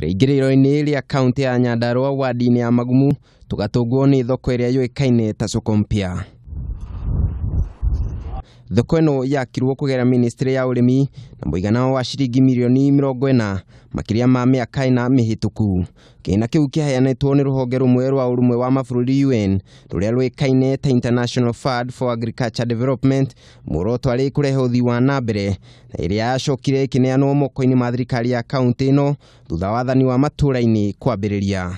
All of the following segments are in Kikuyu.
Rĩingĩrĩro-inĩ rĩa kaunti ya Nyandarua wadi-inĩ ya Magumu tũgatũngwo nĩ thoko ĩrĩa yũĩkaine ta Soko Mpya. Thoko ĩno yakirwo kũgerera ministry ya ũrĩmi na mũigana wa ciringi mirioni 40 makĩria ma mĩaka 4 mĩhĩtũku. Kĩgĩna kĩu kĩaheanĩtwo nĩ rũhonge rũmwe rwa ũrũmwe wa mabũrũri UN rũrĩa rũĩkaine ta International Fund for Agriculture Development, muoroto arĩ kũrehe ũthii wa na mbere, na ĩrĩa yacokire ĩkĩneanwo moko-inĩ ma thirikari ya kaunti ĩno thutha wa wathani wa matũũra-inĩ kwambĩrĩria.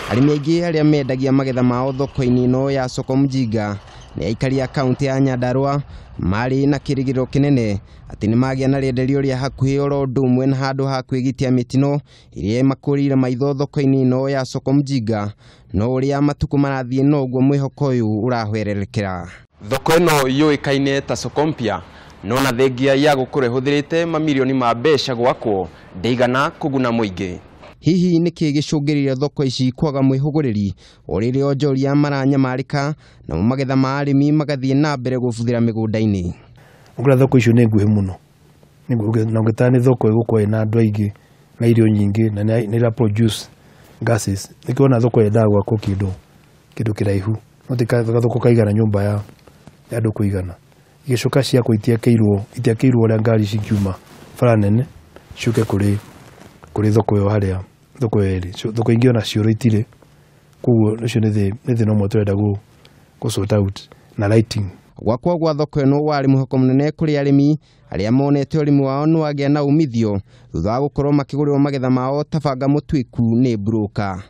Arĩmi aingĩ arĩa mendagia magetha mao thoko-inĩ ĩno ya Soko Mjinga nĩ aikari a kaunti ya Nyandarua marĩ na kĩrĩgĩrĩro kĩnene atĩ nĩ magĩa na rĩenderio rĩa hakuhĩ oro ũndũ ũmwe na handũ ha kwĩgitia mĩtino ĩrĩa ĩmakũrĩire maitho thoko-inĩ ĩno ya Soko Mjinga, no ũrĩa matukũ marathiĩ noguo mwĩhoko ũyũ ũrahwererekera. Thoko ĩno yũĩkaine ta Soko Mpya no na thengia ya gũkorwo ĩhũthĩrĩte mamirioni ma mbeca gwakwo ndĩigana kũguna mũingĩ. Hihi nĩkĩ gĩcũngĩrĩire thoko ici kwaga mwĩhũgũrĩri o rĩrĩa onjoria maranyamarĩka namo magetha ma arĩmi magathiĩ na mbere gũbuthĩra mĩgũnda-inĩ? Ũkora thoko icio nĩ nguhĩ mũno, na ũngĩtara nĩ thoko ĩgũkorwo ĩna andũ aingĩ na irio nyingĩ na nĩ ĩra produce gases, nĩkĩo wona thoko yendaga gwakwo kĩndũ kĩraihu, no ti gathoko kaigana nyũmba ya andũ kũigana. Igĩcoka ciakwo itiakĩirwo ũrĩa ngari cingiuma bara nene ciũke kũrĩ thoko ĩyo harĩa thoko ĩyo ĩrĩ. Thoko ingĩ ona cioro itirĩ, koguo ũcio nĩ thĩna ũmwe tũrenda gũ sort out na lighting. Gwakwo gwa thoko ĩno warĩ mwĩhoko mũnene kũrĩ arĩmi arĩa monete ũrĩmi wao nĩ wagĩa na umithio thutha wa gũkorwo makĩgũrĩrwo magetha mao ta banga mũtuĩku nĩ broker.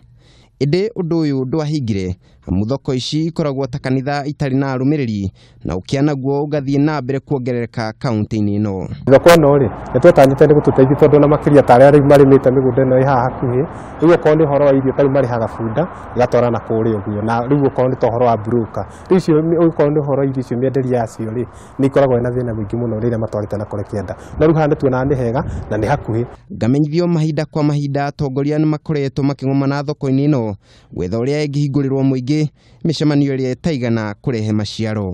Ĩndĩ ũndũ ũyũ ndwahingire amu thoko ici ikoragwo ta kanitha itarĩ na arũmĩrĩri na ũkĩa naguo ũgathiĩ na mbere kuongerereka kaunti-inĩ ĩno. Thoko ĩno rĩ, nĩ twatanyĩte nĩ gũtũteithia tondũ ona makĩria ta arĩa rĩu marĩmĩte mĩgũnda ĩno ĩ haha hakuhĩ, rĩu okorwo nĩ ũhoro wa irio ta rĩu marĩhaga bunda ĩgatwara na kũrĩa ũguo, na rĩu okorwo nĩ ta ũhoro wa broker, rĩu icio okorwo nĩ ũhoro wa irio icio mĩenderio yacio rĩ, nĩ ikoragwo ĩna thĩna mũingĩ mũno rĩrĩa matwarĩte na kũrĩa kĩanda, no rĩu haha nĩ tuonaga nĩ hega na nĩ hakuhĩ. Ngamenyithio mahinda kwa mahinda atongoria nĩ makoretwo makĩng'omana thoko-inĩ ĩno gwetha ũrĩa ĩngĩhingũrĩrwo mũingĩ mĩcemanio ĩrĩa ĩtaigana kũrehe maciaro.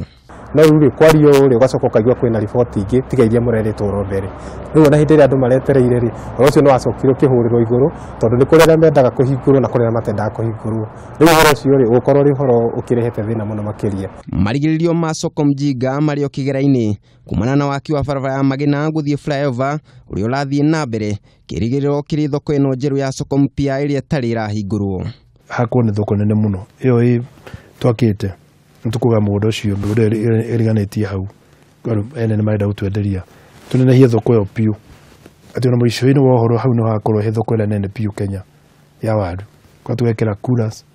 No rĩu rĩ, kwario rĩ, ũgacoka ũkaigua kwĩna riboti ingĩ tiga iria mũrerĩtwo oro mbere. Rĩu ona hĩndĩ ĩrĩa andũ maretereire rĩ, ũhoro ũcio nĩ wacokire ũkĩhũrĩrwo igũrũ tondũ nĩ kũrĩ arĩa mendaga kũhingũrwo na kũrĩ arĩa matendaga kũhingũrwo. Rĩu ũhoro ũcio rĩ, ũgũkorwo ũrĩ ũhoro ũkĩrehete thĩna mũno makĩria. Marigĩrĩrio ma Soko Mjinga marĩ o kĩgera-inĩ kumana na waki wa barabara ya Magina gũthiĩ flyover ũrĩa ũrathiĩ na mbere, kĩrĩgĩrĩro kĩrĩ thoko ĩno njerũ ya Soko Mpya ĩrĩa ĩtarĩ ĩrahingũrwo. Hakwo nĩ thoko nene mũno ĩyo ĩ twakĩte, nĩ tũkũgũra mũgũnda ũcio, mĩgũnda ĩyo ĩriganĩtie hau, ene nĩ marenda gũtwenderia tũnenehie thoko ĩyo biũ, atĩ ona mũico-inĩ wa ũhoro hau no hakorwo he thoko ĩrĩa nene biũ Kenya ya waru, kũrĩa tũgekĩra coolers,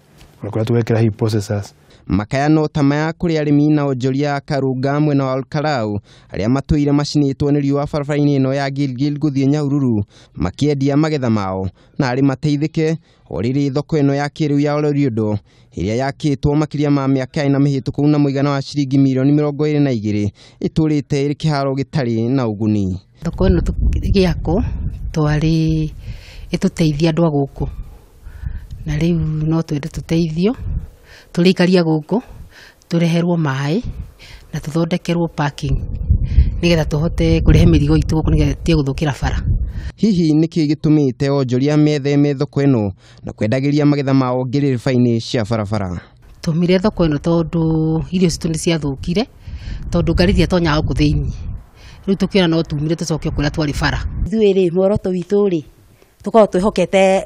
ona kũrĩa tũgekĩra hay processors. Makayano ta maya kũrĩ arĩmi na onjoria a Karunga mwena wa Olkalau arĩa matũire macinĩtwo nĩ riũa barabara-inĩ ĩno ya Gilgil gũthiĩ Nyahururu makĩendia magetha mao na arĩ mateithĩke o rĩrĩ thoko ĩno ya kĩrĩu ya Oloriondo ĩrĩa yakĩtwo makĩria ma mĩaka 4 mĩhĩtũku na mũigana wa ciringi mirioni 22 ĩtũrĩte ĩrĩ kĩharo gĩtarĩ na ũguni. Thoko ĩno ĩgĩakwo twarĩ ĩtũteithia andũ a gũkũ, na rĩu no twende tũteithio tũrĩikaria gũkũ tũreherwo maĩ na tũthondekerwo parking nĩgetha tũhote kũrehe mĩrigo itũ gũkũ nĩgetha ĩtige gũthũkĩra bara. Hihi nĩkĩ gĩtũmĩte onjoria metheme thoko ĩno na kwendagĩria magetha mao ngĩrĩrĩba-inĩ cia barabara? Tũmire thoko ĩno tondũ irio citũ nĩ ciathũkire tondũ ngari itiatonyaga gũkũ thĩinĩ, rĩu tũkĩona no tumire tũcoke kũrĩa twarĩ bara. Ithuĩ rĩ, muoroto witũ rĩ, tũkoragwo twĩhokete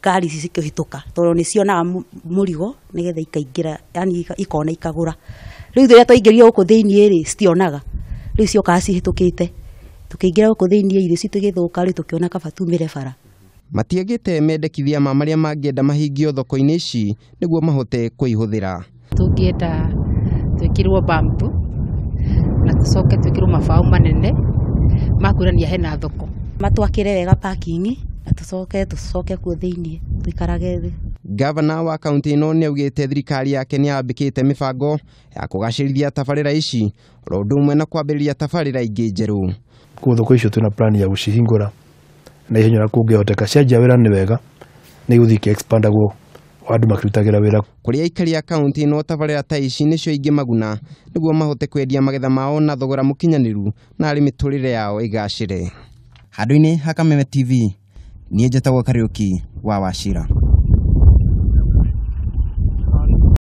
ngari ici cikĩhĩtũka tondũ nĩ cionaga mũrigo nĩgetha ikaingĩra, yani ikona ikagũra. Rĩu rĩrĩa twaingĩrio gũkũ thĩinĩ rĩ, citionaga, rĩu ciokaga cihĩtũkĩte, tũkĩingĩra gũkũ thĩinĩ irio citũ igĩthũka, rĩu tũkĩona kaba tumĩre bara. Matiagĩte mendekithia ma marĩa mangĩenda mahingio thoko-inĩ ici nĩguo mahote kũihũthĩra. Tũngĩenda twĩkĩrwo bump na tũcoke twĩkĩrwo mabaũ manene ma kuonania hena thoko. Matwakĩre wega parking na tũcoke kuo thĩinĩ tũikarage thĩ. Gavana wa kaunti ĩno nĩ augĩte thirikari yake nĩ yambĩkĩte mĩbango ya kũgacĩrithia tabarĩra ici oro ũndũ ũmwe na kwambĩrĩria tabarĩra ingĩ njerũ. Koguo thoko icio twĩna plan ya gũcihingũra na ihenya ũrĩa kũngĩhoteka, cianjia wĩra nĩ wega nĩ igũthiĩ ikĩ-expandagwo andũ makĩrutagĩra wĩra. Kũrĩ aikari a kaunti ĩno tabarĩra ta ici nĩcio ingĩmaguna nĩguo mahote kwendia magetha mao na thogora mũkinyanĩru na arĩ mĩtũrĩre yao ĩgacĩre. Handũ-inĩ ha Kameme TV, niĩ njĩtagwo Kariũki wa Wachira.